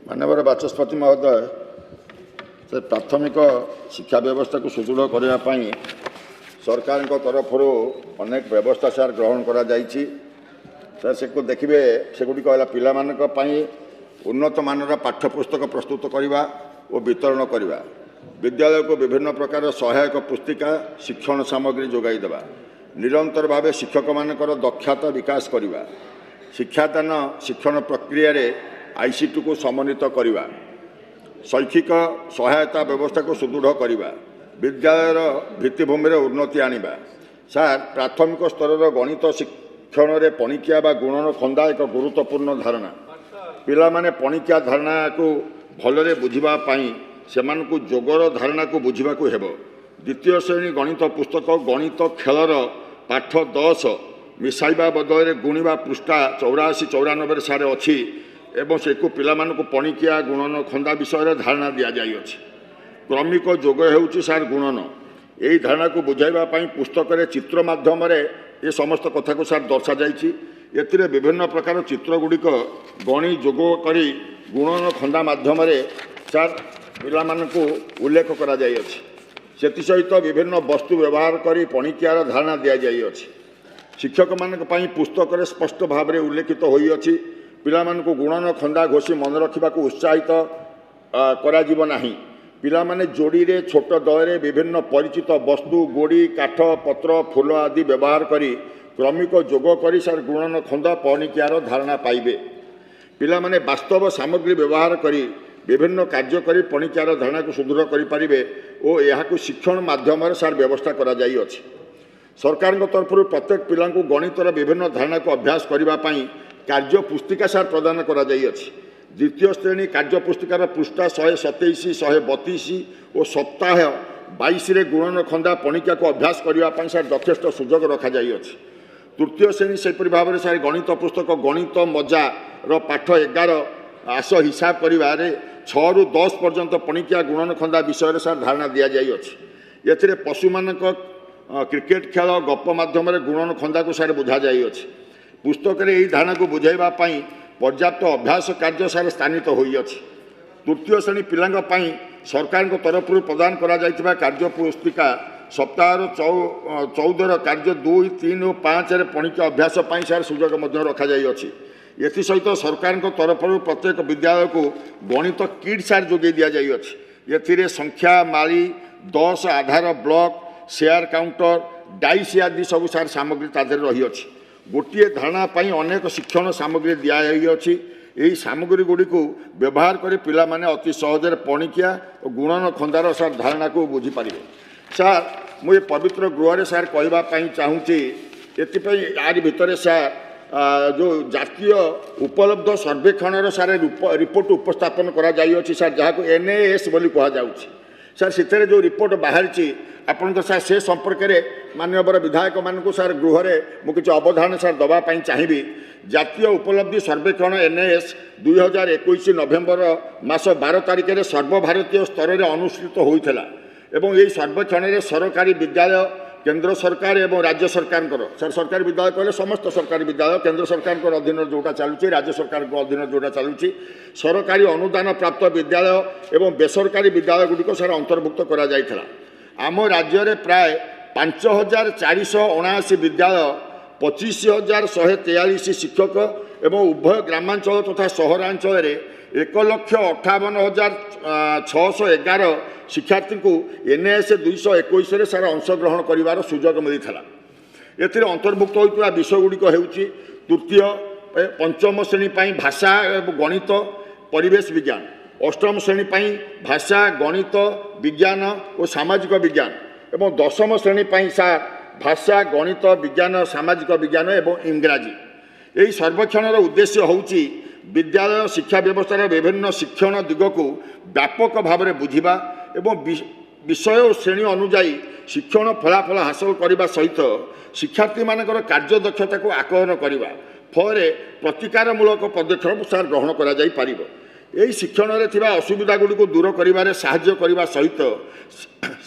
ମାନ୍ୟବର ବାଚସ୍ପତି ମହୋଦୟ, ସେ ପ୍ରାଥମିକ ଶିକ୍ଷା ବ୍ୟବସ୍ଥାକୁ ସୁଦୃଢ଼ କରିବା ପାଇଁ ସରକାରଙ୍କ ତରଫରୁ ଅନେକ ବ୍ୟବସ୍ଥା ସାର୍ ଗ୍ରହଣ କରାଯାଇଛି। ସାର୍, ସେକୁ ଦେଖିବେ, ସେଗୁଡ଼ିକ ହେଲା ପିଲାମାନଙ୍କ ପାଇଁ ଉନ୍ନତମାନର ପାଠ୍ୟପୁସ୍ତକ ପ୍ରସ୍ତୁତ କରିବା ଓ ବିତରଣ କରିବା, ବିଦ୍ୟାଳୟକୁ ବିଭିନ୍ନ ପ୍ରକାର ସହାୟକ ପୁସ୍ତିକା, ଶିକ୍ଷଣ ସାମଗ୍ରୀ ଯୋଗାଇ ଦେବା, ନିରନ୍ତର ଭାବେ ଶିକ୍ଷକମାନଙ୍କର ଦକ୍ଷତା ବିକାଶ କରିବା, ଶିକ୍ଷାଦାନ ଶିକ୍ଷଣ ପ୍ରକ୍ରିୟାରେ ଆଇସିଟିକୁ ସମନ୍ୱିତ କରିବା, ଶୈକ୍ଷିକ ସହାୟତା ବ୍ୟବସ୍ଥାକୁ ସୁଦୃଢ଼ କରିବା, ବିଦ୍ୟାଳୟର ଭିତ୍ତିଭୂମିରେ ଉନ୍ନତି ଆଣିବା। ସାର୍, ପ୍ରାଥମିକ ସ୍ତରର ଗଣିତ ଶିକ୍ଷଣରେ ପଣିକିଆ ବା ଗୁଣନ ଖନ୍ଦା ଏକ ଗୁରୁତ୍ୱପୂର୍ଣ୍ଣ ଧାରଣା। ପିଲାମାନେ ପଣିକିଆ ଧାରଣାକୁ ଭଲରେ ବୁଝିବା ପାଇଁ ସେମାନଙ୍କୁ ଯୋଗର ଧାରଣାକୁ ବୁଝିବାକୁ ହେବ। ଦ୍ୱିତୀୟ ଶ୍ରେଣୀ ଗଣିତ ପୁସ୍ତକ ଗଣିତ ଖେଳର ପାଠ 10 ମିଶାଇବା ବଦଳରେ ଗୁଣିବା ପୃଷ୍ଠା 84 94ରେ ସାର୍ ଅଛି ଏବଂ ସେକୁ ପିଲାମାନଙ୍କୁ ପଣିକିଆ, ଗୁଣନ ଖନ୍ଦା ବିଷୟରେ ଧାରଣା ଦିଆଯାଇଅଛି। କ୍ରମିକ ଯୋଗ ହେଉଛି ସାର୍ ଗୁଣନ। ଏହି ଧାରଣାକୁ ବୁଝାଇବା ପାଇଁ ପୁସ୍ତକରେ ଚିତ୍ର ମାଧ୍ୟମରେ ଏ ସମସ୍ତ କଥାକୁ ସାର୍ ଦର୍ଶାଯାଇଛି। ଏଥିରେ ବିଭିନ୍ନ ପ୍ରକାର ଚିତ୍ର ଗୁଡ଼ିକ ଗଣି ଯୋଗ କରି ଗୁଣନ ଖନ୍ଦା ମାଧ୍ୟମରେ ସାର୍ ପିଲାମାନଙ୍କୁ ଉଲ୍ଲେଖ କରାଯାଇଅଛି। ସେଥିସହିତ ବିଭିନ୍ନ ବସ୍ତୁ ବ୍ୟବହାର କରି ପଣିକିଆର ଧାରଣା ଦିଆଯାଇଅଛି। ଶିକ୍ଷକମାନଙ୍କ ପାଇଁ ପୁସ୍ତକରେ ସ୍ପଷ୍ଟ ଭାବରେ ଉଲ୍ଲେଖିତ ହୋଇଅଛି, ପିଲାମାନଙ୍କୁ ଗୁଣନ ଖନ୍ଦା ଘୋଷି ମନେ ରଖିବାକୁ ଉତ୍ସାହିତ କରାଯିବ ନାହିଁ। ପିଲାମାନେ ଯୋଡ଼ିରେ, ଛୋଟ ଦଳରେ ବିଭିନ୍ନ ପରିଚିତ ବସ୍ତୁ, ଗୋଡ଼ି, କାଠ, ପତ୍ର, ଫୁଲ ଆଦି ବ୍ୟବହାର କରି କ୍ରମିକ ଯୋଗ କରି ସାର୍ ଗୁଣନ ଖନ୍ଦା ପଣିକିଆର ଧାରଣା ପାଇବେ। ପିଲାମାନେ ବାସ୍ତବ ସାମଗ୍ରୀ ବ୍ୟବହାର କରି ବିଭିନ୍ନ କାର୍ଯ୍ୟ କରି ପଣିକିଆର ଧାରଣାକୁ ସୁଦୃଢ଼ କରିପାରିବେ ଓ ଏହାକୁ ଶିକ୍ଷଣ ମାଧ୍ୟମରେ ସାର୍ ବ୍ୟବସ୍ଥା କରାଯାଇଅଛି। ସରକାରଙ୍କ ତରଫରୁ ପ୍ରତ୍ୟେକ ପିଲାଙ୍କୁ ଗଣିତର ବିଭିନ୍ନ ଧାରଣାକୁ ଅଭ୍ୟାସ କରିବା ପାଇଁ କାର୍ଯ୍ୟ ପୁସ୍ତିକା ସାର୍ ପ୍ରଦାନ କରାଯାଇଅଛି। ଦ୍ୱିତୀୟ ଶ୍ରେଣୀ କାର୍ଯ୍ୟ ପୁସ୍ତିକାର ପୃଷ୍ଠା 127, 132 ଓ ସପ୍ତାହ 22ରେ ଗୁଣନ ଖନ୍ଦା ପଣିକିଆକୁ ଅଭ୍ୟାସ କରିବା ପାଇଁ ସାର୍ ଯଥେଷ୍ଟ ସୁଯୋଗ ରଖାଯାଇଅଛି। ତୃତୀୟ ଶ୍ରେଣୀ ସେହିପରି ଭାବରେ ସାର୍ ଗଣିତ ପୁସ୍ତକ ଗଣିତ ମଜାର ପାଠ 11 ଆସ ହିସାବ କରିବାରେ 6ରୁ 10 ପର୍ଯ୍ୟନ୍ତ ପଣିକିଆ, ଗୁଣନ ଖନ୍ଦା ବିଷୟରେ ସାର୍ ଧାରଣା ଦିଆଯାଇଅଛି। ଏଥିରେ ପଶୁମାନଙ୍କ, କ୍ରିକେଟ ଖେଳ, ଗପ ମାଧ୍ୟମରେ ଗୁଣନ ଖନ୍ଦାକୁ ସାର୍ ବୁଝାଯାଇଅଛି। ପୁସ୍ତକରେ ଏହି ଧାରଣାକୁ ବୁଝାଇବା ପାଇଁ ପର୍ଯ୍ୟାପ୍ତ ଅଭ୍ୟାସ କାର୍ଯ୍ୟ ସାର୍ ସ୍ଥାନିତ ହୋଇଅଛି। ତୃତୀୟ ଶ୍ରେଣୀ ପିଲାଙ୍କ ପାଇଁ ସରକାରଙ୍କ ତରଫରୁ ପ୍ରଦାନ କରାଯାଇଥିବା କାର୍ଯ୍ୟ ପୁସ୍ତିକା ସପ୍ତାହର 14ର କାର୍ଯ୍ୟ 2, 3 ଓ 5ରେ ପଣିକିଆ ଅଭ୍ୟାସ ପାଇଁ ସାର୍ ସୁଯୋଗ ମଧ୍ୟ ରଖାଯାଇଅଛି। ଏଥିସହିତ ସରକାରଙ୍କ ତରଫରୁ ପ୍ରତ୍ୟେକ ବିଦ୍ୟାଳୟକୁ ଗଣିତ କିଟ୍ ସାର୍ ଯୋଗାଇ ଦିଆଯାଇଅଛି। ଏଥିରେ ସଂଖ୍ୟା ମାଳି, 10 ଆଧାର ବ୍ଲକ୍, ସେୟାର କାଉଣ୍ଟର, ଡାଇସ୍ ଆଦି ସବୁ ସାର୍ ସାମଗ୍ରୀ ତା ଦେହରେ ରହିଅଛି। ଗୋଟିଏ ଧାରଣା ପାଇଁ ଅନେକ ଶିକ୍ଷଣ ସାମଗ୍ରୀ ଦିଆଯାଇଅଛି। ଏହି ସାମଗ୍ରୀ ଗୁଡ଼ିକୁ ବ୍ୟବହାର କରି ପିଲାମାନେ ଅତି ସହଜରେ ପଣିକିଆ ଓ ଗୁଣନ ଖନ୍ଦାର ସାର୍ ଧାରଣାକୁ ବୁଝିପାରିବେ। ସାର୍, ମୁଁ ଏ ପବିତ୍ର ଗୃହରେ ସାର୍ କହିବା ପାଇଁ ଚାହୁଁଛି, ଏଥିପାଇଁ ୟାରି ଭିତରେ ସାର୍ ଯେଉଁ ଜାତୀୟ ଉପଲବ୍ଧ ସର୍ବେକ୍ଷଣର ସାର୍ ରିପୋର୍ଟ ଉପସ୍ଥାପନ କରାଯାଇଅଛି ସାର୍, ଯାହାକୁ ଏନ୍ଏଏସ୍ ବୋଲି କୁହାଯାଉଛି। ସାର୍, ସେଥିରେ ଯେଉଁ ରିପୋର୍ଟ ବାହାରିଛି ଆପଣଙ୍କ ସାର୍, ସେ ସମ୍ପର୍କରେ ମାନ୍ୟବର ବିଧାୟକମାନଙ୍କୁ ସାର୍ ଗୃହରେ ମୁଁ କିଛି ଅବଧାନ ସାର୍ ଦେବା ପାଇଁ ଚାହିଁବି। ଜାତୀୟ ଉପଲବ୍ଧି ସର୍ବେକ୍ଷଣ ଏନ୍ଏଏସ୍ 2021 ନଭେମ୍ବର ମାସ 12 ତାରିଖରେ ସର୍ବଭାରତୀୟ ସ୍ତରରେ ଅନୁଷ୍ଠିତ ହୋଇଥିଲା ଏବଂ ଏହି ସର୍ବେକ୍ଷଣରେ ସରକାରୀ ବିଦ୍ୟାଳୟ, କେନ୍ଦ୍ର ସରକାର ଏବଂ ରାଜ୍ୟ ସରକାରଙ୍କର ସାର୍, ସରକାରୀ ବିଦ୍ୟାଳୟ କହିଲେ ସମସ୍ତ ସରକାରୀ ବିଦ୍ୟାଳୟ, କେନ୍ଦ୍ର ସରକାରଙ୍କର ଅଧୀନରେ ଯେଉଁଟା ଚାଲୁଛି, ରାଜ୍ୟ ସରକାରଙ୍କ ଅଧୀନରେ ଯେଉଁଟା ଚାଲୁଛି, ସରକାରୀ ଅନୁଦାନ ପ୍ରାପ୍ତ ବିଦ୍ୟାଳୟ ଏବଂ ବେସରକାରୀ ବିଦ୍ୟାଳୟ ଗୁଡ଼ିକ ସାର୍ ଅନ୍ତର୍ଭୁକ୍ତ କରାଯାଇଥିଲା। ଆମ ରାଜ୍ୟରେ ପ୍ରାୟ 5479 ବିଦ୍ୟାଳୟ, 25,143 ଶିକ୍ଷକ ଏବଂ ଉଭୟ ଗ୍ରାମାଞ୍ଚଳ ତଥା ସହରାଞ୍ଚଳରେ 1,58,611 ଶିକ୍ଷାର୍ଥୀଙ୍କୁ ଏନ୍ଏସ୍ 221ରେ ସାର୍ ଅଂଶଗ୍ରହଣ କରିବାର ସୁଯୋଗ ମିଳିଥିଲା। ଏଥିରେ ଅନ୍ତର୍ଭୁକ୍ତ ହୋଇଥିବା ବିଷୟଗୁଡ଼ିକ ହେଉଛି ତୃତୀୟ ପଞ୍ଚମ ଶ୍ରେଣୀ ପାଇଁ ଭାଷା ଏବଂ ଗଣିତ, ପରିବେଶ ବିଜ୍ଞାନ, ଅଷ୍ଟମ ଶ୍ରେଣୀ ପାଇଁ ଭାଷା, ଗଣିତ, ବିଜ୍ଞାନ ଓ ସାମାଜିକ ବିଜ୍ଞାନ ଏବଂ ଦଶମ ଶ୍ରେଣୀ ପାଇଁ ସାର୍ ଭାଷା, ଗଣିତ, ବିଜ୍ଞାନ, ସାମାଜିକ ବିଜ୍ଞାନ ଏବଂ ଇଂରାଜୀ। ଏହି ସର୍ବେକ୍ଷଣର ଉଦ୍ଦେଶ୍ୟ ହେଉଛି ବିଦ୍ୟାଳୟ ଶିକ୍ଷା ବ୍ୟବସ୍ଥାର ବିଭିନ୍ନ ଶିକ୍ଷଣ ଦିଗକୁ ବ୍ୟାପକ ଭାବରେ ବୁଝିବା ଏବଂ ବିଷୟ ଓ ଶ୍ରେଣୀ ଅନୁଯାୟୀ ଶିକ୍ଷଣ ଫଳାଫଳ ହାସଲ କରିବା ସହିତ ଶିକ୍ଷାର୍ଥୀମାନଙ୍କର କାର୍ଯ୍ୟଦକ୍ଷତାକୁ ଆକଳନ କରିବା ଫଳରେ ପ୍ରତିକାରମୂଳକ ପଦକ୍ଷେପ ସାର୍ ଗ୍ରହଣ କରାଯାଇପାରିବ। ଏହି ଶିକ୍ଷଣରେ ଥିବା ଅସୁବିଧା ଗୁଡ଼ିକୁ ଦୂର କରିବାରେ ସାହାଯ୍ୟ କରିବା ସହିତ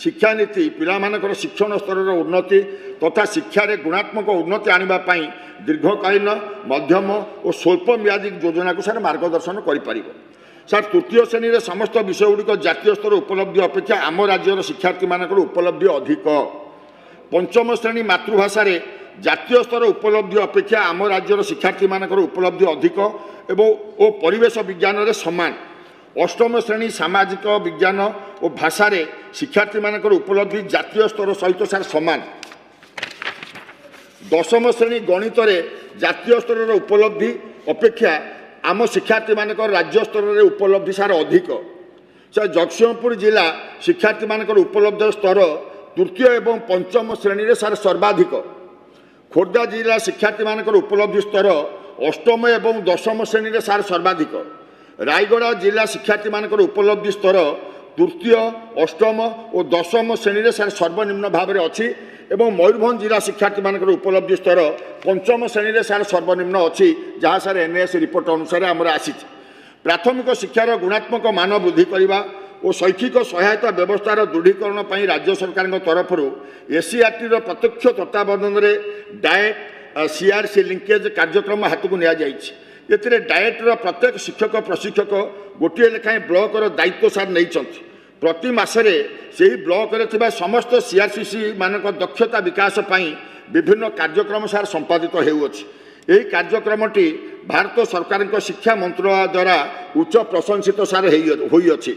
ଶିକ୍ଷାନୀତି ପିଲାମାନଙ୍କର ଶିକ୍ଷଣ ସ୍ତରର ଉନ୍ନତି ତଥା ଶିକ୍ଷାରେ ଗୁଣାତ୍ମକ ଉନ୍ନତି ଆଣିବା ପାଇଁ ଦୀର୍ଘକାଳୀନ, ମଧ୍ୟମ ଓ ସ୍ୱଳ୍ପ ମିଆଦୀ ଯୋଜନାକୁ ସାର୍ ମାର୍ଗଦର୍ଶନ କରିପାରିବ। ସାର୍, ତୃତୀୟ ଶ୍ରେଣୀରେ ସମସ୍ତ ବିଷୟଗୁଡ଼ିକ ଜାତୀୟ ସ୍ତର ଉପଲବ୍ଧି ଅପେକ୍ଷା ଆମ ରାଜ୍ୟର ଶିକ୍ଷାର୍ଥୀମାନଙ୍କର ଉପଲବ୍ଧି ଅଧିକ। ପଞ୍ଚମ ଶ୍ରେଣୀ ମାତୃଭାଷାରେ ଜାତୀୟ ସ୍ତର ଉପଲବ୍ଧି ଅପେକ୍ଷା ଆମ ରାଜ୍ୟର ଶିକ୍ଷାର୍ଥୀମାନଙ୍କର ଉପଲବ୍ଧି ଅଧିକ ଏବଂ ଓ ପରିବେଶ ବିଜ୍ଞାନରେ ସମାନ। ଅଷ୍ଟମ ଶ୍ରେଣୀ ସାମାଜିକ ବିଜ୍ଞାନ ଓ ଭାଷାରେ ଶିକ୍ଷାର୍ଥୀମାନଙ୍କର ଉପଲବ୍ଧି ଜାତୀୟ ସ୍ତର ସହିତ ସାର୍ ସମାନ। ଦଶମ ଶ୍ରେଣୀ ଗଣିତରେ ଜାତୀୟ ସ୍ତରର ଉପଲବ୍ଧି ଅପେକ୍ଷା ଆମ ଶିକ୍ଷାର୍ଥୀମାନଙ୍କର ରାଜ୍ୟ ସ୍ତରରେ ଉପଲବ୍ଧି ସାର୍ ଅଧିକ। ସାର୍, ଜଗତସିଂହପୁର ଜିଲ୍ଲା ଶିକ୍ଷାର୍ଥୀମାନଙ୍କର ଉପଲବ୍ଧ ସ୍ତର ତୃତୀୟ ଏବଂ ପଞ୍ଚମ ଶ୍ରେଣୀରେ ସାର୍ ସର୍ବାଧିକ। ଖୋର୍ଦ୍ଧା ଜିଲ୍ଲା ଶିକ୍ଷାର୍ଥୀମାନଙ୍କର ଉପଲବ୍ଧି ସ୍ତର ଅଷ୍ଟମ ଏବଂ ଦଶମ ଶ୍ରେଣୀରେ ସାର୍ ସର୍ବାଧିକ। ରାୟଗଡ଼ା ଜିଲ୍ଲା ଶିକ୍ଷାର୍ଥୀମାନଙ୍କର ଉପଲବ୍ଧି ସ୍ତର ତୃତୀୟ, ଅଷ୍ଟମ ଓ ଦଶମ ଶ୍ରେଣୀରେ ସାର୍ ସର୍ବନିମ୍ନ ଭାବରେ ଅଛି ଏବଂ ମୟୂରଭଞ୍ଜ ଜିଲ୍ଲା ଶିକ୍ଷାର୍ଥୀମାନଙ୍କର ଉପଲବ୍ଧି ସ୍ତର ପଞ୍ଚମ ଶ୍ରେଣୀରେ ସାର୍ ସର୍ବନିମ୍ନ ଅଛି, ଯାହା ସାର୍ ଏନ୍ଏସ୍ ରିପୋର୍ଟ ଅନୁସାରେ ଆମର ଆସିଛି। ପ୍ରାଥମିକ ଶିକ୍ଷାର ଗୁଣାତ୍ମକ ମାନ ବୃଦ୍ଧି କରିବା ଓ ଶୈକ୍ଷିକ ସହାୟତା ବ୍ୟବସ୍ଥାର ଦୃଢ଼ୀକରଣ ପାଇଁ ରାଜ୍ୟ ସରକାରଙ୍କ ତରଫରୁ ଏସ୍ସିଆରଟିର ପ୍ରତ୍ୟକ୍ଷ ତତ୍ତ୍ୱାବଧାନରେ ଡାଏଟ୍ ସିଆର୍ସି ଲିଙ୍କେଜ୍ କାର୍ଯ୍ୟକ୍ରମ ହାତକୁ ନିଆଯାଇଛି। ଏଥିରେ ଡାଏଟ୍ର ପ୍ରତ୍ୟେକ ଶିକ୍ଷକ ପ୍ରଶିକ୍ଷକ ଗୋଟିଏ ଲେଖାଏଁ ବ୍ଲକର ଦାୟିତ୍ୱ ସାର୍ ନେଇଛନ୍ତି। ପ୍ରତି ମାସରେ ସେହି ବ୍ଲକରେ ଥିବା ସମସ୍ତ ସିଆର୍ସିସି ମାନଙ୍କ ଦକ୍ଷତା ବିକାଶ ପାଇଁ ବିଭିନ୍ନ କାର୍ଯ୍ୟକ୍ରମ ସାର୍ ସମ୍ପାଦିତ ହେଉଅଛି। ଏହି କାର୍ଯ୍ୟକ୍ରମଟି ଭାରତ ସରକାରଙ୍କ ଶିକ୍ଷା ମନ୍ତ୍ରଣାଳୟ ଦ୍ୱାରା ଉଚ୍ଚ ପ୍ରଶଂସିତ ସାର୍ ହୋଇଅଛି।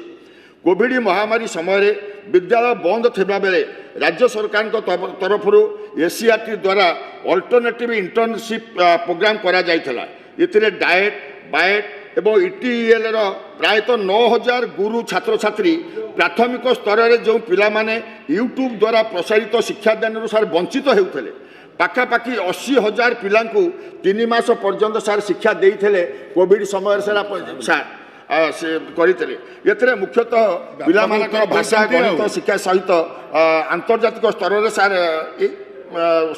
କୋଭିଡ଼ ମହାମାରୀ ସମୟରେ ବିଦ୍ୟାଳୟ ବନ୍ଦ ଥିବାବେଳେ ରାଜ୍ୟ ସରକାରଙ୍କ ତରଫରୁ ଏସ୍ସିଆରଟି ଦ୍ୱାରା ଅଲ୍ଟରନେଟିଭ୍ ଇଣ୍ଟର୍ନସିପ୍ ପ୍ରୋଗ୍ରାମ କରାଯାଇଥିଲା। ଏଥିରେ ଡାଏଟ୍, ବାଏଟ୍ ଏବଂ ଇଟିଇଏଲ୍ର ପ୍ରାୟତଃ 9,000 ଗୁରୁ ଛାତ୍ରଛାତ୍ରୀ ପ୍ରାଥମିକ ସ୍ତରରେ ଯେଉଁ ପିଲାମାନେ ୟୁଟ୍ୟୁବ୍ ଦ୍ୱାରା ପ୍ରସାରିତ ଶିକ୍ଷାଦାନରୁ ସାର୍ ବଞ୍ଚିତ ହେଉଥିଲେ, ପାଖାପାଖି 80,000 ପିଲାଙ୍କୁ 3 ମାସ ପର୍ଯ୍ୟନ୍ତ ସାର୍ ଶିକ୍ଷା ଦେଇଥିଲେ କୋଭିଡ଼ ସମୟରେ ସାର୍ ସେ କରିଥିଲେ। ଏଥିରେ ମୁଖ୍ୟତଃ ପିଲାମାନଙ୍କର ଭାଷା, ଗଣିତ ଶିକ୍ଷା ସହିତ ଆନ୍ତର୍ଜାତିକ ସ୍ତରରେ ସାର୍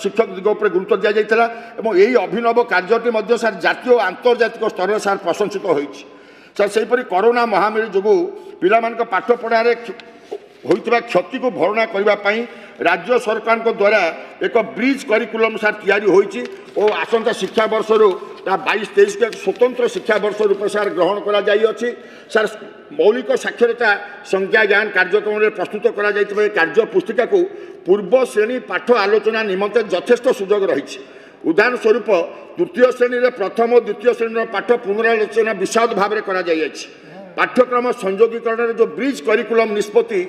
ଶିକ୍ଷକ ଦିଗ ଉପରେ ଗୁରୁତ୍ୱ ଦିଆଯାଇଥିଲା ଏବଂ ଏହି ଅଭିନବ କାର୍ଯ୍ୟଟି ମଧ୍ୟ ସାର୍ ଜାତୀୟ ଓ ଆନ୍ତର୍ଜାତିକ ସ୍ତରରେ ସାର୍ ପ୍ରଶଂସିତ ହୋଇଛି। ସାର୍, ସେହିପରି କରୋନା ମହାମାରୀ ଯୋଗୁଁ ପିଲାମାନଙ୍କ ପାଠପଢ଼ାରେ ହୋଇଥିବା କ୍ଷତିକୁ ଭରଣା କରିବା ପାଇଁ ରାଜ୍ୟ ସରକାରଙ୍କ ଦ୍ୱାରା ଏକ ବ୍ରିଜ୍ କରିକୁଲମ୍ ସାର୍ ତିଆରି ହୋଇଛି ଓ ଆସନ୍ତା ଶିକ୍ଷାବର୍ଷରୁ ତା 22-23କୁ ଏକ ସ୍ୱତନ୍ତ୍ର ଶିକ୍ଷାବର୍ଷ ରୂପେ ସାର୍ ଗ୍ରହଣ କରାଯାଇଅଛି। ସାର୍, ମୌଳିକ ସାକ୍ଷରତା ସଂଜ୍ଞା ଜ୍ଞାନ କାର୍ଯ୍ୟକ୍ରମରେ ପ୍ରସ୍ତୁତ କରାଯାଇଥିବା ଏହି କାର୍ଯ୍ୟ ପୁସ୍ତିକାକୁ ପୂର୍ବ ଶ୍ରେଣୀ ପାଠ ଆଲୋଚନା ନିମନ୍ତେ ଯଥେଷ୍ଟ ସୁଯୋଗ ରହିଛି। ଉଦାହରଣ ସ୍ୱରୂପ ତୃତୀୟ ଶ୍ରେଣୀରେ ପ୍ରଥମ ଓ ଦ୍ୱିତୀୟ ଶ୍ରେଣୀର ପାଠ ପୁନରାଲୋଚନା ବିଶଦ ଭାବରେ କରାଯାଇଅଛି। ପାଠ୍ୟକ୍ରମ ସଂଯୋଗୀକରଣରେ ଯେଉଁ ବ୍ରିଜ୍ କରିକୁଲମ୍ ନିଷ୍ପତ୍ତି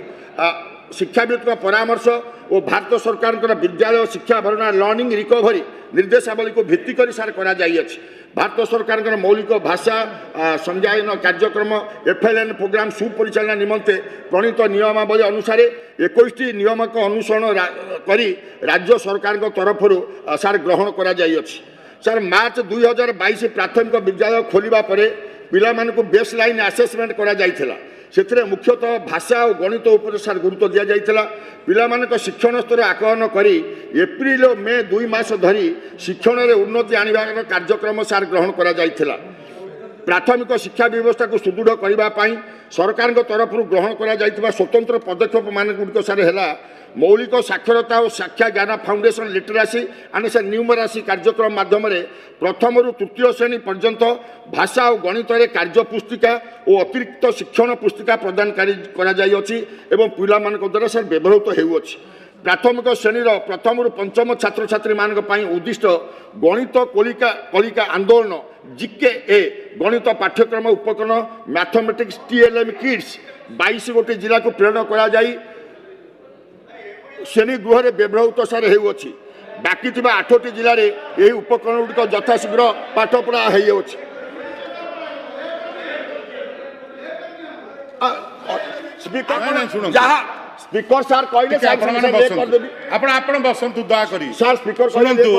ଶିକ୍ଷାବିତ୍ଙ୍କ ପରାମର୍ଶ ଓ ଭାରତ ସରକାରଙ୍କର ବିଦ୍ୟାଳୟ ଶିକ୍ଷା ଭରଣା ଲର୍ଣ୍ଣିଂ ରିକଭରି ନିର୍ଦ୍ଦେଶାବଳୀକୁ ଭିତ୍ତି କରି ସାର୍ କରାଯାଇଅଛି। ଭାରତ ସରକାରଙ୍କର ମୌଳିକ ଭାଷା ସଂଜ୍ଞାୟନ କାର୍ଯ୍ୟକ୍ରମ ଏଫ୍ଏଲ୍ଏନ୍ ପ୍ରୋଗ୍ରାମ ସୁପରିଚାଳନା ନିମନ୍ତେ ପ୍ରଣୀତ ନିୟମାବଳୀ ଅନୁସାରେ 21ଟି ନିୟମକ ଅନୁସରଣ କରି ରାଜ୍ୟ ସରକାରଙ୍କ ତରଫରୁ ସାର୍ ଗ୍ରହଣ କରାଯାଇଅଛି। ସାର୍, ମାର୍ଚ୍ଚ 2022 ପ୍ରାଥମିକ ବିଦ୍ୟାଳୟ ଖୋଲିବା ପରେ ପିଲାମାନଙ୍କୁ ବେସ୍ ଲାଇନ୍ ଆସେସମେଣ୍ଟ କରାଯାଇଥିଲା। ସେଥିରେ ମୁଖ୍ୟତଃ ଭାଷା ଓ ଗଣିତ ଉପରେ ସାର୍ ଗୁରୁତ୍ୱ ଦିଆଯାଇଥିଲା। ପିଲାମାନଙ୍କ ଶିକ୍ଷଣ ସ୍ତର ଆକଳନ କରି ଏପ୍ରିଲ ଓ ମେ 2 ମାସ ଧରି ଶିକ୍ଷଣରେ ଉନ୍ନତି ଆଣିବାର କାର୍ଯ୍ୟକ୍ରମ ସାର୍ ଗ୍ରହଣ କରାଯାଇଥିଲା। ପ୍ରାଥମିକ ଶିକ୍ଷା ବ୍ୟବସ୍ଥାକୁ ସୁଦୃଢ଼ କରିବା ପାଇଁ ସରକାରଙ୍କ ତରଫରୁ ଗ୍ରହଣ କରାଯାଇଥିବା ସ୍ୱତନ୍ତ୍ର ପଦକ୍ଷେପ ଗୁଡ଼ିକ ସାର୍ ହେଲା ମୌଳିକ ସାକ୍ଷରତା ଓ ଶିକ୍ଷା ଜ୍ଞାନ ଫାଉଣ୍ଡେସନ୍ ଲିଟରାସି ଆଣ୍ଡ ସେ ନ୍ୟୁମରାସି କାର୍ଯ୍ୟକ୍ରମ ମାଧ୍ୟମରେ ପ୍ରଥମରୁ ତୃତୀୟ ଶ୍ରେଣୀ ପର୍ଯ୍ୟନ୍ତ ଭାଷା ଓ ଗଣିତରେ କାର୍ଯ୍ୟ ପୁସ୍ତିକା ଓ ଅତିରିକ୍ତ ଶିକ୍ଷଣ ପୁସ୍ତିକା ପ୍ରଦାନ କରାଯାଇଅଛି ଏବଂ ପିଲାମାନଙ୍କ ଦ୍ୱାରା ସାର୍ ବ୍ୟବହୃତ ହେଉଅଛି। ପ୍ରାଥମିକ ଶ୍ରେଣୀର ପ୍ରଥମରୁ ପଞ୍ଚମ ଛାତ୍ରଛାତ୍ରୀମାନଙ୍କ ପାଇଁ ଉଦ୍ଦିଷ୍ଟ ଗଣିତ କଳିକା ଆନ୍ଦୋଳନ ଜିକେ ଏ ଗଣିତ ପାଠ୍ୟକ୍ରମ ଉପକରଣ ମ୍ୟାଥମେଟିକ୍ସ ଟିଏଲ୍ଏମ୍ କିଟ୍ସ 22 ଗୋଟି ଜିଲ୍ଲାକୁ ପ୍ରେରଣ କରାଯାଇ ଶ୍ରେଣୀ ଗୃହରେ ବ୍ୟବହୃତ ସାର୍ ହେଉଅଛି। ବାକି ଥିବା 8ଟି ଜିଲ୍ଲାରେ ଏହି ଉପକରଣ ଗୁଡ଼ିକ ଯଥାଶୀଘ୍ର ପାଠପଢ଼ା ହେଇଯାଉଛି। ଯାହା ସ୍ପିକର ସାର୍ କହିଲେ ଆପଣ ଆପଣ ବସନ୍ତୁ ଦୟାକରି। ସାର୍, ସ୍ପିକର ଶୁଣନ୍ତୁ,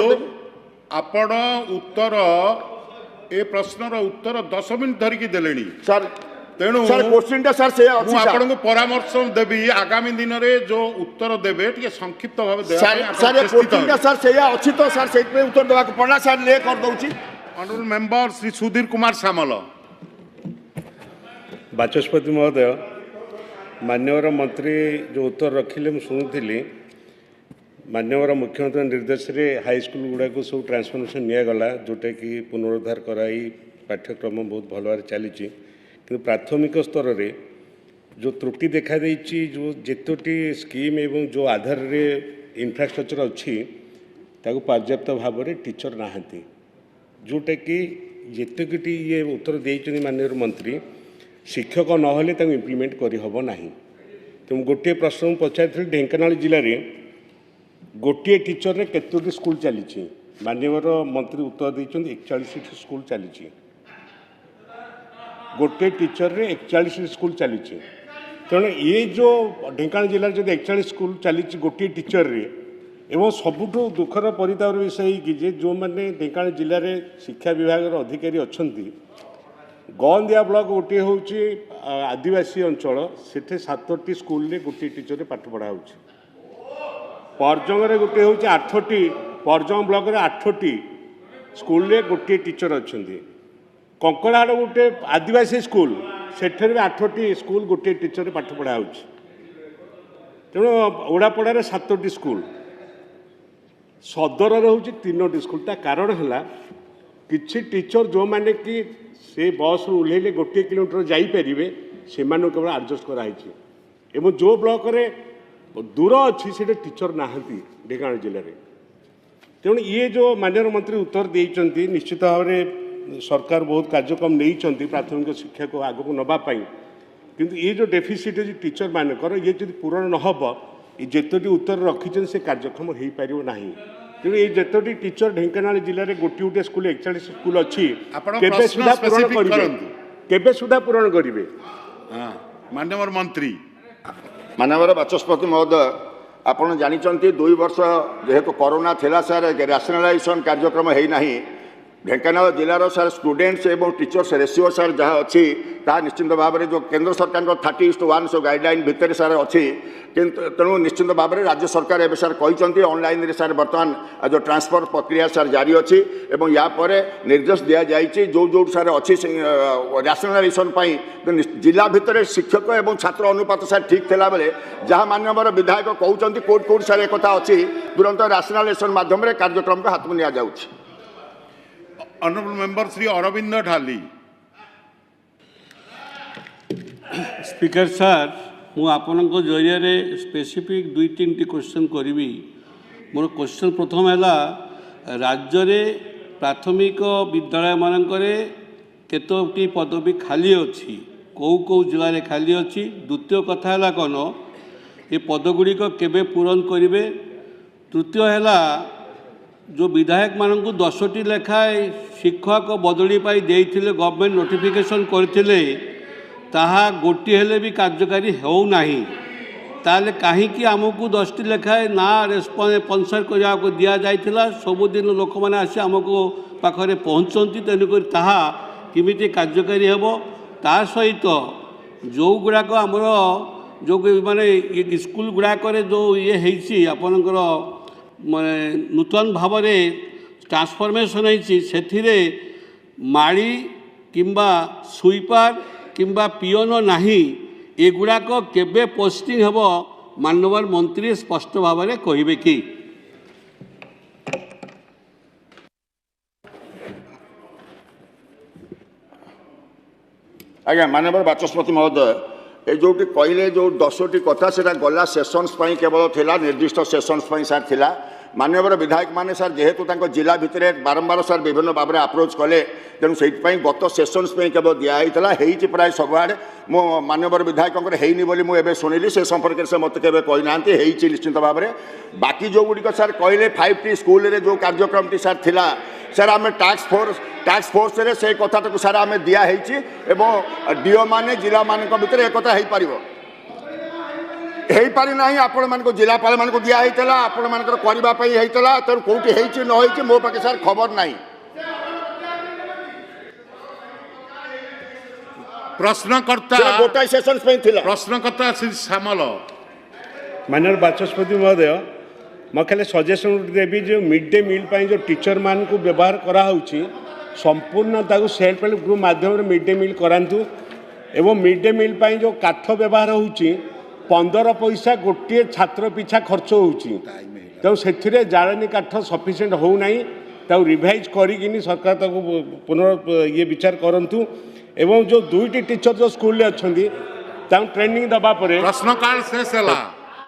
ଆପଣ ଉତ୍ତର ଏ ପ୍ରଶ୍ନର ଉତ୍ତର 10 ମିନିଟ୍ ଧରିକି ଦେଲେଣି ସାର୍। ତେଣୁ ସାର୍ କୋଶ୍ଚିନ୍ଟା ସାର୍ ସେଇଆ ଅଛି। ମୁଁ ଆପଣଙ୍କୁ ପରାମର୍ଶ ଦେବି ଆଗାମୀ ଦିନରେ ଯୋଉ ଉତ୍ତର ଦେବେ ଟିକେ ସଂକ୍ଷିପ୍ତ ଭାବେ। ସାର୍, କୋଶ୍ଚିନ୍ଟା ସାର୍ ସେଇଆ ଅଛି ତ ସାର୍ ସେଇଥିପାଇଁ ଉତ୍ତର ଦେବାକୁ ପଡ଼ିଲା ସାର୍, ଲେ କରିଦେଉଛି। Honourable member Shri Sudhir Kumar Samal. ବାଚସ୍ପତି ମହୋଦୟ, ମାନ୍ୟବର ମନ୍ତ୍ରୀ ଯେଉଁ ଉତ୍ତର ରଖିଲେ ମୁଁ ଶୁଣୁଥିଲି। ମାନ୍ୟବର ମୁଖ୍ୟମନ୍ତ୍ରୀଙ୍କ ନିର୍ଦ୍ଦେଶରେ ହାଇସ୍କୁଲ ଗୁଡ଼ାକୁ ସବୁ ଟ୍ରାନ୍ସଫର୍ମେସନ୍ ନିଆଗଲା, ଯେଉଁଟାକି ପୁନରୁଦ୍ଧାର କରାଇ ପାଠ୍ୟକ୍ରମ ବହୁତ ଭଲ ଭାବରେ ଚାଲିଛି। କିନ୍ତୁ ପ୍ରାଥମିକ ସ୍ତରରେ ଯେଉଁ ତ୍ରୁଟି ଦେଖାଦେଇଛି, ଯେଉଁ ଯେତୋଟି ସ୍କିମ୍ ଏବଂ ଯେଉଁ ଆଧାରରେ ଇନଫ୍ରାଷ୍ଟ୍ରକ୍ଚର ଅଛି, ତାକୁ ପର୍ଯ୍ୟାପ୍ତ ଭାବରେ ଟିଚର ନାହାନ୍ତି। ଯେଉଁଟାକି ଯେତିକିଟି ଇଏ ଉତ୍ତର ଦେଇଛନ୍ତି ମାନ୍ୟବର ମନ୍ତ୍ରୀ, ଶିକ୍ଷକ ନହେଲେ ତାକୁ ଇମ୍ପ୍ଲିମେଣ୍ଟ କରିହେବ ନାହିଁ। ତେଣୁ ଗୋଟିଏ ପ୍ରଶ୍ନ ମୁଁ ପଚାରିଥିଲି, ଢେଙ୍କାନାଳ ଜିଲ୍ଲାରେ ଗୋଟିଏ ଟିଚରରେ କେତୋଟି ସ୍କୁଲ ଚାଲିଛି? ମାନ୍ୟବର ମନ୍ତ୍ରୀ ଉତ୍ତର ଦେଇଛନ୍ତି 41ଟି ସ୍କୁଲ ଚାଲିଛି। ଗୋଟିଏ ଟିଚରରେ 41 ସ୍କୁଲ ଚାଲିଛି। ତେଣୁ ଇଏ ଯେଉଁ ଢେଙ୍କାନାଳ ଜିଲ୍ଲାରେ ଯଦି 41 ସ୍କୁଲ ଚାଲିଛି ଗୋଟିଏ ଟିଚରରେ, ଏବଂ ସବୁଠୁ ଦୁଃଖର ପରିତାପର ବିଷୟ ହେଇକି ଯେ ଯେଉଁମାନେ ଢେଙ୍କାନାଳ ଜିଲ୍ଲାରେ ଶିକ୍ଷା ବିଭାଗର ଅଧିକାରୀ ଅଛନ୍ତି, ଗନ୍ଦିଆ ବ୍ଲକ ଗୋଟିଏ ହେଉଛି ଆଦିବାସୀ ଅଞ୍ଚଳ, ସେଠି 7ଟି ସ୍କୁଲରେ ଗୋଟିଏ ଟିଚରରେ ପାଠ ପଢ଼ା ହେଉଛି। ପରଜଙ୍ଗରେ ଗୋଟିଏ ହେଉଛି 8ଟି, ପରଜଙ୍ଗ ବ୍ଲକରେ 8ଟି ସ୍କୁଲରେ ଗୋଟିଏ ଟିଚର ଅଛନ୍ତି। କଙ୍କଡ଼ାହାଡ଼ ଗୋଟେ ଆଦିବାସୀ ସ୍କୁଲ, ସେଠାରେ ବି 8ଟି ସ୍କୁଲ ଗୋଟିଏ ଟିଚରରେ ପାଠ ପଢ଼ା ହେଉଛି। ତେଣୁ ଓଡ଼ାପଡ଼ାରେ 7ଟି ସ୍କୁଲ, ସଦରରେ ହେଉଛି 3ଟି ସ୍କୁଲ। ତା କାରଣ ହେଲା କିଛି ଟିଚର ଯେଉଁମାନେ କି ସେ ବସ୍ରୁ ଓହ୍ଲେଇଲେ 1 କିଲୋମିଟର ଯାଇପାରିବେ, ସେମାନଙ୍କୁ କେବଳ ଆଡ଼ଜଷ୍ଟ କରାହେଇଛି। ଏବଂ ଯେଉଁ ବ୍ଲକରେ ଦୂର ଅଛି ସେଠି ଟିଚର ନାହାନ୍ତି ଢେଙ୍କାନାଳ ଜିଲ୍ଲାରେ। ତେଣୁ ଇଏ ଯେଉଁ ମାନ୍ୟବର ମନ୍ତ୍ରୀ ଉତ୍ତର ଦେଇଛନ୍ତି, ନିଶ୍ଚିତ ଭାବରେ ସରକାର ବହୁତ କାର୍ଯ୍ୟକ୍ରମ ନେଇଛନ୍ତି ପ୍ରାଥମିକ ଶିକ୍ଷାକୁ ଆଗକୁ ନେବା ପାଇଁ, କିନ୍ତୁ ଇଏ ଯେଉଁ ଡେଫିସିଟ୍ ଅଛି ଟିଚରମାନଙ୍କର, ଇଏ ଯଦି ପୂରଣ ନ ହେବ, ଏ ଯେତୋଟି ଉତ୍ତର ରଖିଛନ୍ତି ସେ କାର୍ଯ୍ୟକ୍ରମ ହେଇପାରିବ ନାହିଁ। ତେଣୁ ଏଇ ଯେତୋଟି ଟିଚର ଢେଙ୍କାନାଳ ଜିଲ୍ଲାରେ ଗୋଟିଏ ଗୋଟିଏ ସ୍କୁଲ 41 ସ୍କୁଲ ଅଛି, ଆପଣ କେବେ ପ୍ରଶ୍ନ ସୁଦ୍ଧା ପୂରଣ specific କରିବେ? କରନ୍ତୁ। କେବେ ସୁଦ୍ଧା ପୂରଣ କରିବେ? ହଁ, ମାନ୍ୟବର ମନ୍ତ୍ରୀ। ମାନ୍ୟବର ବାଚସ୍ପତି ମହୋଦୟ, ଆପଣ ଜାଣିଛନ୍ତି 2 ବର୍ଷ ଯେହେତୁ କରୋନା ଥିଲା ସାର୍, ରାସନାଲାଇଜେସନ୍ କାର୍ଯ୍ୟକ୍ରମ ହେଇନାହିଁ। ଢେଙ୍କାନାଳ ଜିଲ୍ଲାର ସାର୍ ଷ୍ଟୁଡେଣ୍ଟସ୍ ଏବଂ ଟିଚର୍ସ ରେସିଓ ସାର୍ ଯାହା ଅଛି ତାହା ନିଶ୍ଚିନ୍ତ ଭାବରେ ଯେଉଁ କେନ୍ଦ୍ର ସରକାରଙ୍କ 30:1 ସବୁ ଗାଇଡ଼ଲାଇନ୍ ଭିତରେ ସାର୍ ଅଛି। କିନ୍ତୁ ତେଣୁ ନିଶ୍ଚିନ୍ତ ଭାବରେ ରାଜ୍ୟ ସରକାର ଏବେ ସାର୍ କହିଛନ୍ତି ଅନଲାଇନ୍ରେ ସାର୍ ବର୍ତ୍ତମାନ ଯେଉଁ ଟ୍ରାନ୍ସଫର ପ୍ରକ୍ରିୟା ସାର୍ ଜାରି ଅଛି, ଏବଂ ୟା ପରେ ନିର୍ଦ୍ଦେଶ ଦିଆଯାଇଛି ଯେଉଁ ଯେଉଁ ସାର୍ ଅଛି ରାସନାଲାଇଜେସନ୍ ପାଇଁ ଜିଲ୍ଲା ଭିତରେ ଶିକ୍ଷକ ଏବଂ ଛାତ୍ର ଅନୁପାତ ସାର୍ ଠିକ୍ ଥିଲାବେଳେ ଯାହା ମାନ୍ୟବର ବିଧାୟକ କହୁଛନ୍ତି କୋଉଠି କୋଉଠି ସାର୍ ଏକଥା ଅଛି, ତୁରନ୍ତ ରାସନାଲାଇଜେସନ୍ ମାଧ୍ୟମରେ କାର୍ଯ୍ୟକ୍ରମକୁ ହାତକୁ ନିଆଯାଉଛି। Honorable member Shri Arvind Dhali. Speaker sir, ମୁଁ ଆପଣଙ୍କ ଜରିଆରେ ସ୍ପେସିଫିକ୍ 2-3ଟି କ୍ୱେଶ୍ଚନ୍ କରିବି। ମୋର କ୍ୱେଶ୍ଚନ୍ ପ୍ରଥମ ହେଲା, ରାଜ୍ୟରେ ପ୍ରାଥମିକ ବିଦ୍ୟାଳୟମାନଙ୍କରେ କେତୋଟି ପଦବୀ ଖାଲି ଅଛି, କେଉଁ କେଉଁ ଜିଲ୍ଲାରେ ଖାଲି ଅଛି? ଦ୍ୱିତୀୟ କଥା ହେଲା କ'ଣ, ଏ ପଦଗୁଡ଼ିକ କେବେ ପୂରଣ କରିବେ? ତୃତୀୟ ହେଲା, ଯେଉଁ ବିଧାୟକମାନଙ୍କୁ 10ଟି ଲେଖାଏଁ ଶିକ୍ଷକ ବଦଳି ପାଇଁ ଦେଇଥିଲେ, ଗଭର୍ଣ୍ଣମେଣ୍ଟ ନୋଟିଫିକେସନ୍ କରିଥିଲେ, ତାହା ଗୋଟିଏ ହେଲେ ବି କାର୍ଯ୍ୟକାରୀ ହେଉନାହିଁ। ତାହେଲେ କାହିଁକି ଆମକୁ 10ଟି ଲେଖାଏଁ ନା ରେସ୍ପନ୍ସର କରିବାକୁ ଦିଆଯାଇଥିଲା? ସବୁଦିନ ଲୋକମାନେ ଆସି ଆମକୁ ପାଖରେ ପହଞ୍ଚନ୍ତି, ତେଣୁକରି ତାହା କେମିତି କାର୍ଯ୍ୟକାରୀ ହେବ? ତା ସହିତ ଯେଉଁଗୁଡ଼ାକ ଆମର ଯେଉଁ ମାନେ ସ୍କୁଲ ଗୁଡ଼ାକରେ ଯେଉଁ ଇଏ ହେଇଛି ଆପଣଙ୍କର ମାନେ ନୂତନ ଭାବରେ ଟ୍ରାନ୍ସଫର୍ମେସନ୍ ହେଇଛି, ସେଥିରେ ମାଳି କିମ୍ବା ସୁଇପର କିମ୍ବା ପିଅନ ନାହିଁ, ଏଗୁଡ଼ାକ କେବେ ପୋଷ୍ଟିଂ ହେବ ମାନ୍ୟବର ମନ୍ତ୍ରୀ ସ୍ପଷ୍ଟ ଭାବରେ କହିବେ କି? ଆଜ୍ଞା ମାନ୍ୟବର ବାଚସ୍ପତି ମହୋଦୟ, ଏ ଯେଉଁଠି କହିଲେ ଯେଉଁ 10ଟି କଥା, ସେଇଟା ଗଲା ସେସନ୍ସ ପାଇଁ କେବଳ ଥିଲା, ନିର୍ଦ୍ଦିଷ୍ଟ ସେସନ୍ସ ପାଇଁ ସାର୍ ଥିଲା। ମାନ୍ୟବର ବିଧାୟକମାନେ ସାର୍ ଯେହେତୁ ତାଙ୍କ ଜିଲ୍ଲା ଭିତରେ ବାରମ୍ବାର ସାର୍ ବିଭିନ୍ନ ଭାବରେ ଆପ୍ରୋଚ୍ କଲେ, ତେଣୁ ସେଇଥିପାଇଁ ଗତ ସେସନ୍ସ ପାଇଁ କେବଳ ଦିଆହେଇଥିଲା। ହେଇଛି ପ୍ରାୟ ସବୁଆଡ଼େ। ମୁଁ ମାନ୍ୟବର ବିଧାୟକଙ୍କର ହେଇନି ବୋଲି ମୁଁ ଏବେ ଶୁଣିଲି, ସେ ସମ୍ପର୍କରେ ସେ ମୋତେ କେବେ କହିନାହାନ୍ତି। ହେଇଛି ନିଶ୍ଚିନ୍ତ ଭାବରେ। ବାକି ଯେଉଁଗୁଡ଼ିକ ସାର୍ କହିଲେ 5ଟି ସ୍କୁଲରେ ଯେଉଁ କାର୍ଯ୍ୟକ୍ରମଟି ସାର୍ ଥିଲା ସାର୍, ଆମେ ଟାସ୍କ ଫୋର୍ସରେ ସେଇ କଥାଟାକୁ ସାର୍ ଆମେ ଦିଆହେଇଛି, ଏବଂ ଡିଓ ମାନେ ଜିଲ୍ଲାମାନଙ୍କ ଭିତରେ ଏକଥା ହେଇପାରିବ ହେଇପାରି ନାହିଁ। ଆପଣମାନଙ୍କୁ ଜିଲ୍ଲାପାଳମାନଙ୍କୁ ଦିଆହେଇଥିଲା, ଆପଣମାନଙ୍କର କରିବା ପାଇଁ ହେଇଥିଲା। ତେଣୁ କେଉଁଠି ହେଇଛି ନ ହେଇଛି ମୋ ପାଖେ ସାର୍ ଖବର ନାହିଁ। ପ୍ରଶ୍ନକର୍ତ୍ତା ସେଟା ଗୋଟାଏ ସେସନ୍ସ ପାଇଁ ଥିଲା। ପ୍ରଶ୍ନକର୍ତ୍ତା ଶ୍ରୀ ସାମଲ। ମାନ୍ୟବର ବାଚସ୍ପତି ମହୋଦୟ, ମୁଁ ଖାଲି ସଜେସନ୍ ଗୋଟେ ଦେବି, ଯେଉଁ ମିଡ୍ ଡେ ମିଲ୍ ପାଇଁ ଯେଉଁ ଟିଚରମାନଙ୍କୁ ବ୍ୟବହାର କରାହେଉଛି, ସମ୍ପୂର୍ଣ୍ଣ ତାକୁ ସେଲ୍ଫ ହେଲ୍ପ ଗ୍ରୁପ୍ ମାଧ୍ୟମରେ ମିଡ୍ ଡେ ମିଲ୍ କରାନ୍ତୁ। ଏବଂ ମିଡ୍ ଡେ ମିଲ୍ ପାଇଁ ଯେଉଁ କାଠ ବ୍ୟବହାର ହେଉଛି, 15 ପଇସା ଗୋଟିଏ ଛାତ୍ର ପିଛା ଖର୍ଚ୍ଚ ହେଉଛି, ତେଣୁ ସେଥିରେ ଜାଳେଣୀ କାଠ ସଫିସିଏଣ୍ଟ ହେଉନାହିଁ। ତାକୁ ରିଭାଇଜ୍ କରିକିନି ସରକାର ତାକୁ ପୁନଃ ଇଏ ବିଚାର କରନ୍ତୁ। ଏବଂ ଯେଉଁ ଦୁଇଟି ଟିଚର ଯେଉଁ ସ୍କୁଲରେ ଅଛନ୍ତି, ତାଙ୍କୁ ଟ୍ରେନିଂ ଦେବା ପରେ ପ୍ରଶ୍ନକାଳ ଶେଷ ହେଲା।